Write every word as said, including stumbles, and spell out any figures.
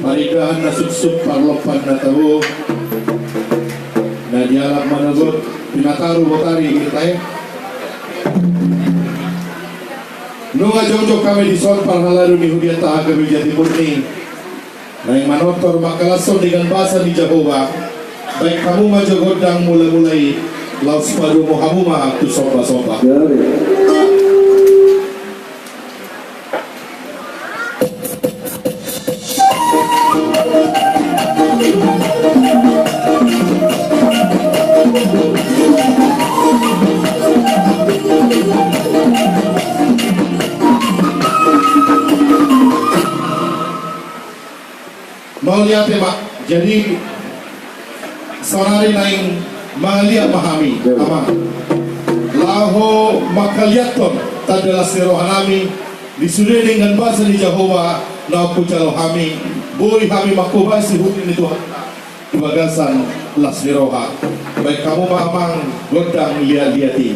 Parindahan na suksuk, parlompan na tabo, na dialap manogot, pinataru botari, i ma tahe. Nunga jongjong hami dison parhalado ni huria ta H K B P Jati Murni, naeng manortor mangkalashon denggan basa ni Jahowa. Baen hamu ma jo gondang mula-mula i, laos padomu hamu ma tu somba-somba. Mauliate ma. Jadi, saonari naeng mangaliat ma hami, amang, laho mangkaliathon tanda las ni roha nami di sude denggan basa ni Jahowa na hujalo hami. Boi hami manghobasi huria ni Tuhanta di bagasan las ni roha. Baen hamu ma, amang, gondang liat-liat i.